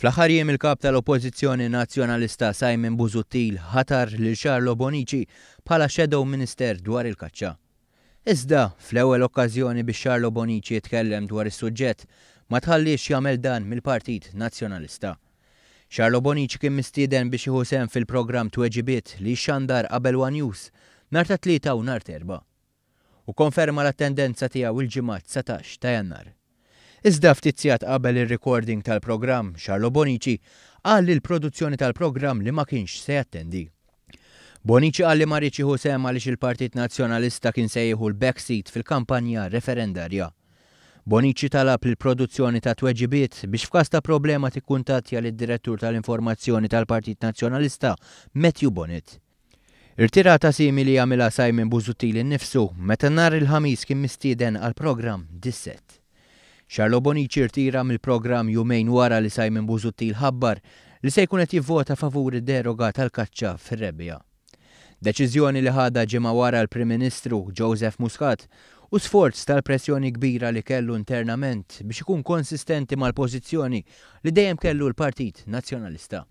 Fl-aħħar jiem il-Kap tal-Oppożizzjoni Nazzjonalista Simon Busuttil ħatar lil Charlo Bonnici bħala Shadow Minister dwar il-kaċċa. Iżda, fl-ewwel okkażjoni biex Charlo Bonnici jitkellem dwar is-suġġett, ma tħalliex jagħmel dan mill-Partit Nazzjonalista. Charlo Bonnici kien mistieden biex jieħu sehem fil-programm Tweġibiet li jixxandar qabel one News nhar ta' Tlieta u nhar t'Erbgħa. U konferma l-attendenza tiegħu il-Ġimgħa 19 ta' Jannar. Iżda ftit sigħat qabel ir-recording tal-programm, Charlo Bonnici qal lill-produzzjoni tal-programm li ma kienx se jattendi. Bonnici qal li ma riedx jieħu sehem għaliex il-Partit Nazzjonalista kien se jieħu l-backseat fil-kampanja referendarja. Bonnici talab lill-produzzjoni ta' Tweġibiet biex f'każ ta' problema tikkuntattja lid-Direttur tal-Informazzjoni tal-Partit Nazzjonalista Matthew Bonett. Irtirata simili għamilha Simon Busuttil innifsu meta nhar il-Ħamis kien mistieden għall-programm Dissett. Charlo Bonnici rtira mill-programm jumejn wara li Simon Busuttil ħabbar li se jkun qed jivvota favur id-deroga tal-kaċċa fir-rebbiegħa. Deċiżjoni li ħadha ġimgħa wara l-Prim Ministru Joseph Muscat u sforz tal-pressjoni kbira li kellu internament biex ikun konsistenti mal-pożizzjoni li dejjem kellu l-Partit Nazzjonalista.